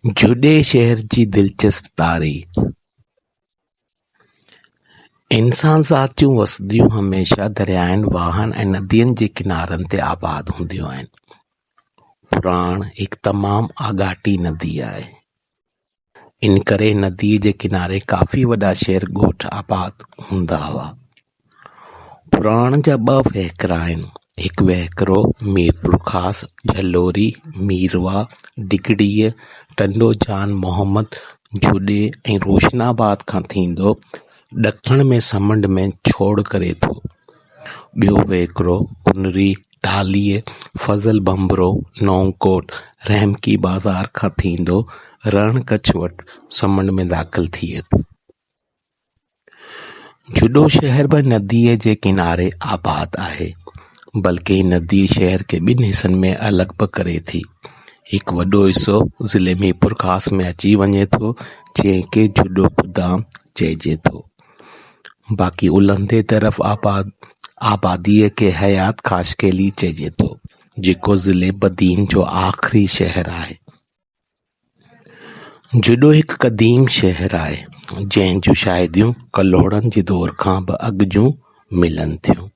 جهڏي شهر جي دلچسپ تاريخ. انسان ذات جون وسنديون هميشه دريائن، واهن ۽ ندين جي ڪنارن تي آباد هونديون آهن. پراڻ هڪ تمام آڳاٽي ندي آهي. ان ڪري نديء جي ڪناري ڪافي وڏا شهر ڳوٺ آباد هوندا هئا. پراڻ جا ٻه وهڪرا آهن. هڪ وهڪرو ميرپورخاص، جهلوري، ميرواهه، ڊگهڙيء، ٽنڊو جان محمد، جهڏي ۽ روشن آباد کان ٿيندو ڏکڻ ۾ سمنڊ ۾ ڇوڙ ڪري ٿو. ٻيو وهڪرو ڪنري، ٽالهيء، فضل ڀنڀرو، نئون ڪوٽ، رحمڪي بازار کان ٿيندو رڻ ڪڇ وٽ سمنڊ ۾ داخل ٿئي ٿو. جهڏو شهر به نديء جي ڪناري آباد آهي، بلڪه هي ندي شهر کي ٻن حصن ۾ الڳ به ڪري ٿي. هڪ وڏو حصو ضلعي ميرپورخاص ۾ اچي وڃي ٿو، جنهن کي جهڏو گدام چئجي ٿو. باقي الهندي طرف آباد آباديء کي حيات خاصخيلي چئجي ٿو، جيڪو ضلعي بدين جو آخري شهر آهي. جهڏو هڪ قديم شهر آهي، جنهن جون شاهديون ڪلهوڙن جي دور کان به اڳ جون ملن ٿيون.